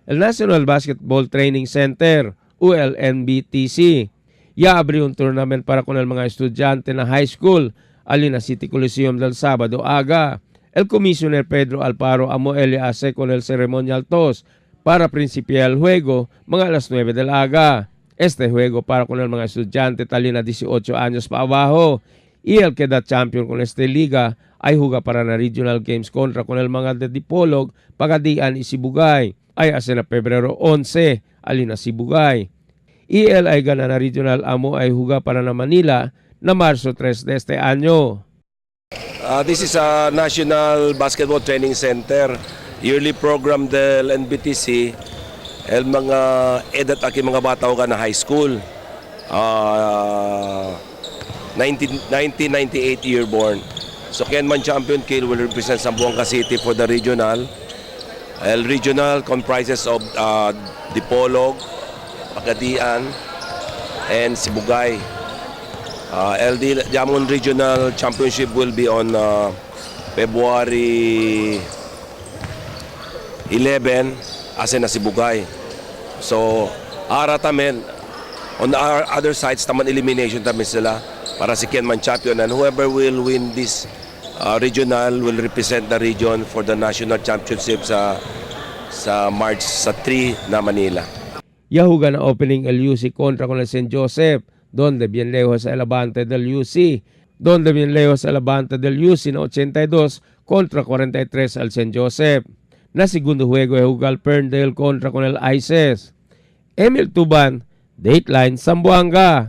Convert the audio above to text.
el National Basketball Training Center, ULNBTC. Ya abri un tournament para con el mga estudyante na high school, alina City Coliseum del Sabado aga. El Commissioner Pedro Alparo amo el hace con el ceremonial tos para principiar el juego mga alas 9 del aga. Este juego para con el mga estudyante talina 18 años pa abajo. Y el queda champion con este liga ay huga para na regional games kontra con el mga de Dipolog, Pagadian y Sibugay. Ay ase na Pebrero 11, alina Sibugay. Y el ay gana na regional amo ay huga para na Manila na Marso 3 de este año. This is a National Basketball Training Center. Yearly program del NBTC. El mga edad aki mga bata ka na high school. 19, 1998 year born. So Kenman Champion Kill will represent Zamboanga City for the regional. El regional comprises of Dipolog, Pagadian, and Sibugay. LD Diamond Regional Championship will be on February 11 ase na Sibugay. So, ara tamen on our other sides taman elimination tamen sila para si Kenman champion and whoever will win this regional will represent the region for the national championship sa March sa 3 na Manila. Yahuga na opening el UC kontra con el St. Joseph, donde bien lejos el avante del UC, donde bien lejos el avante del UC na 82 contra 43 al St. Joseph. Na segundo juego juega el Ferndale kontra con el ISIS. Emil Tuban, Dateline Zamboanga.